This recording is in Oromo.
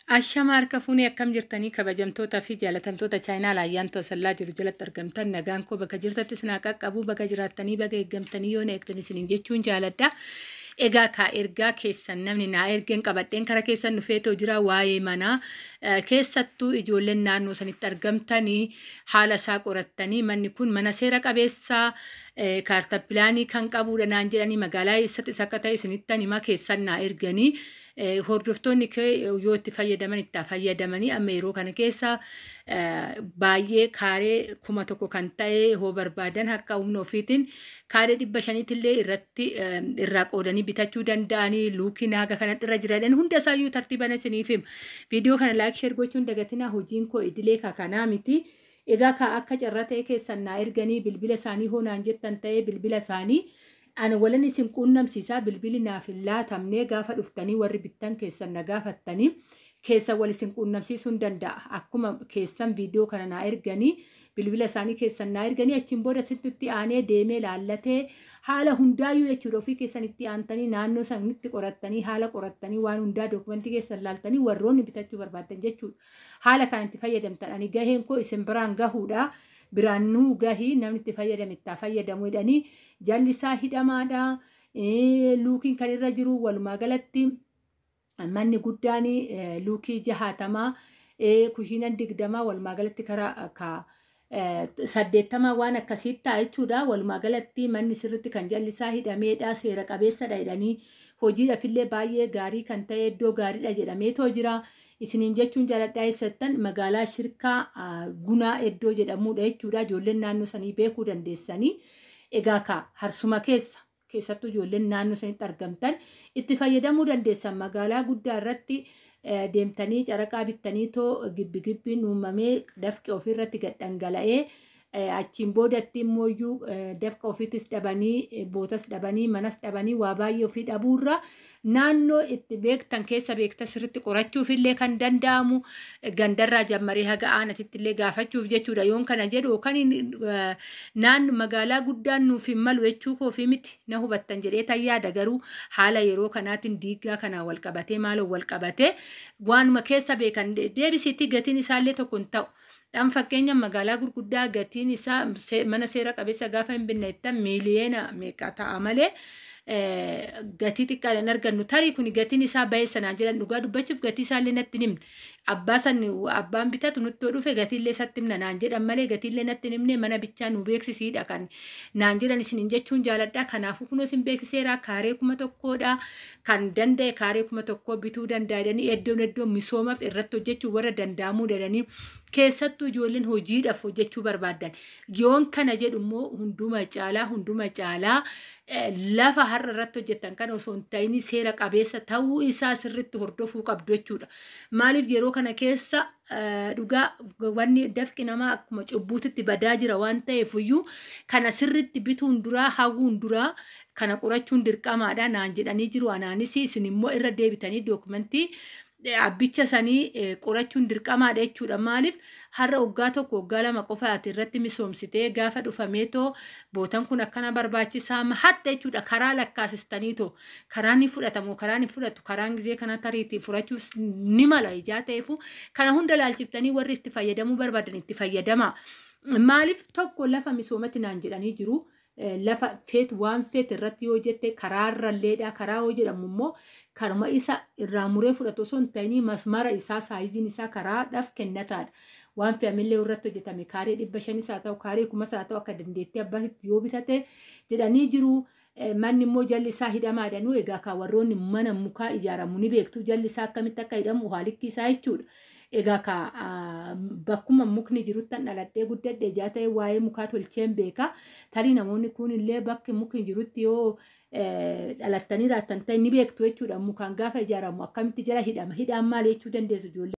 Ashama harka fuunee akkam jirtanii kabajamtootaa fi jaalatamtoota chaayinaa Ayyaantuu Asallaa jiru jalatti argamtan nagaan koo bakka jirtatti isin haa qaqqabu bakka jiraattanii bakka eeggamtanii yoo na eegdan isiniin jechuun jaaladha. Egaa kaa ergaa keessan namni naa ergeen qabadheen kara keessan dhufeetoo jira waa'ee manaa keessattuu ijoolleen naannoo sanitti argamtanii haala isaa qorattanii manni kun mana seera qabeessaa kaartaa pilaanii kan qabudha naan jedhanii magaalaa eessattis akka ta'e isinittan hima keessan naa erganii hordoftoonni kee yoo itti fayyadaman itti fayyadamanii amma yeroo kana keessa baay'ee kaaree 1000 kan ta'e hoo barbaadan akka humna ofiitiin kaaree 500 illee irratti irraa qoodanii bitachuu danda'anii luukiin haga kanatti irra jiran hunda isaayyuu tartiiban isiniif hima. Viidiyoo kana like share gochuun dagatinaa hojiin koo idilee kanaa miti. Egaa ka akka carraa ta'e keessan naa erganii bilbila isaanii hoo naan jettan ta'ee bilbila isaanii ana walan isin quunnamsiisaa bilbili naaf hin laatamne gaafa dhuftanii warri bittan keessan na gaafattanii keessa wal isin quunnamsiisuu hin danda'a. Akkuma keessan viidiyoo kana naa erganii bilbila isaanii keessan naa erganii achiin booda sirriitti aanee deemee laallatee haala hundaayyuu jechuudha ofii keessan itti aantanii naannoo sanitti qorattanii haala qorattanii waan hundaa dookumentii keessan laaltanii warroonni bitachuu barbaaddan jechuudha. Haala kan itti fayyadamtan ani gaheen koo isin biraan gahuudha. Biraan nuu gahii namni itti fayyadame itti fayyadamu jedhanii jalli isaa hidhamaadha. Luukiin kan irra jiru walumaa galatti manni guddaan luukii 60 kushiinan 20 walumaa galatti karaa ka 80 waan akkasii ta'a jechuudha. Walumaa galatti manni sirriitti kan jalli isaa hidhameedha seera qabeessadha jedhanii hojiidhaaf illee baay'ee gaarii kan ta'e iddoo gaariidha jedhameetoo jira. Isiniin jechuun jaaladhaa eessattan magaalaa Shirkaa Gunaa iddoo jedhamudha jechuudha. Ijoolleen naannoo sanii beekuu dandeessanii. Egaa ka harsuma keessa keessattuu ijoolleen naannoo sanitti argamtan itti fayyadamuu dandeessan magaalaa guddaa irratti deemtanii caraqaa bittanii too gibbi gibbiin uumamee dafqe ofiirratti gad dhangala'ee achiin boodatti immoo dafqa ofiitis dhabanii bootas dhabanii manas dhabanii waa baay'ee ofii dhabuurra naannoo itti beektan keessa beektan sirriitti qorachuuf illee kan danda'amu gandarraa jammaree haga aanatitti illee gaafachuuf jechuudha. Yoon kana jedhu yookaan naannoo magaalaa guddaan nuuf hin malu jechuu koofii miti na hubattan jedhee tayyaada garuu haala yeroo kanaatiin diiggaa kanaan wal qabatee maaloo wal qabatee waanuma keessa beekan deebisiitti gatiin isaallee tokko hin ta'u. Dhaan fakkeenya magaalaa gurguddaa gatiin isaa mana seera qabeessa gaafa hin binne jettan miiliyoona meeqa ta'a malee gatii xiqqaadhaan argannu. Tarii kun gatiin isaa bahee sanaan jedhan dhugaa dubbachuuf gatii isaallee natti himne. Abbaa san abbaan bitatu nutti dhufe gatiillee isatti himna naan jedhan malee gatiillee natti himne mana bichaa nu beeksisiidha kan naan jedhan isiniin jechuun jaaladha. Kanaafuu kunoo isin beeksiseera kaaree 1000dha kan danda'e kaaree 1000 bituu danda'a jedhanii iddoon iddoo misoomaaf irratti hojjechuu warra danda'amuu jedhanii keessattuu ijoolleen hojiidhaaf hojjechuu barbaadan. Yoon kana jedhu immoo hunduma caalaa lafa har'a irratti hojjetan kana osoo hin ta'in seera qabeessa ta'uu isaa sirriitti hordofuu qabdu jechuudha. Maaliif yeroo kana keessa dhugaa wanni dafqi namaa akkuma cubbuutitti badaa jira waan ta'eef iyyuu kana sirriitti bituun duraa hawwuun duraa kana qorachuun dirqamaadha naan jedhanii jiru. Anaanis isin immoo irra deebitanii dookumentii abbicha sanii qorachuun dirqamaadha jechuudha. Maaliif har'a waggaa tokko waggaa lama qofa ati irratti misoomsitee gaafa dhufameetoo bootan kun akkana barbaachisaa hatta jechuudha. Karaa lakkaasistaniitoo karaan ni fudhatamu karaan ni fudhatu karaan gizee kana tariitii fudhachuuf ni mala ijaa ta'eefu kana hunda laalchiftanii warri itti fayyadamuu barbaadan itti fayyadama. Maaliif tokko lafa misoomatti naan jedhanii jiru. Lafa feet waan feet irratti yoo jette karaarralleedha. Karaa yoo jedhamu immoo karuma isa irraa muree fudhatu osoo hin ta'in masmara isaa saayiziin isaa karaadhaaf kennataadha. Waan fe'amillee irratti hojjetame kaaree 500 haa ta'u kaaree 1000 haa ta'u akka dandeettii abbaatti yoo bitate jedhanii jiru. Manni immoo jalli isaa hidhamaadha. Nu egaa kan warroonni mana mukaa ijaaramu ni beektu jalli isaa akkamitti akka hidhamu haalikki isaa jechuudha. Egaa ka bakkuma mukni jiruttan dhaladhee guddadhe ijaa ta'e waa'ee mukaa tolcheen beeka. Tarii namoonni kun illee bakki mukni jirutti yoo dhalattanii raattan ta'e ni beektu jechuudha. Mukaan gaafa ijaaramu akkamitti jala hidhama? Hidhaan maal jechuu dandeessu ijoollee?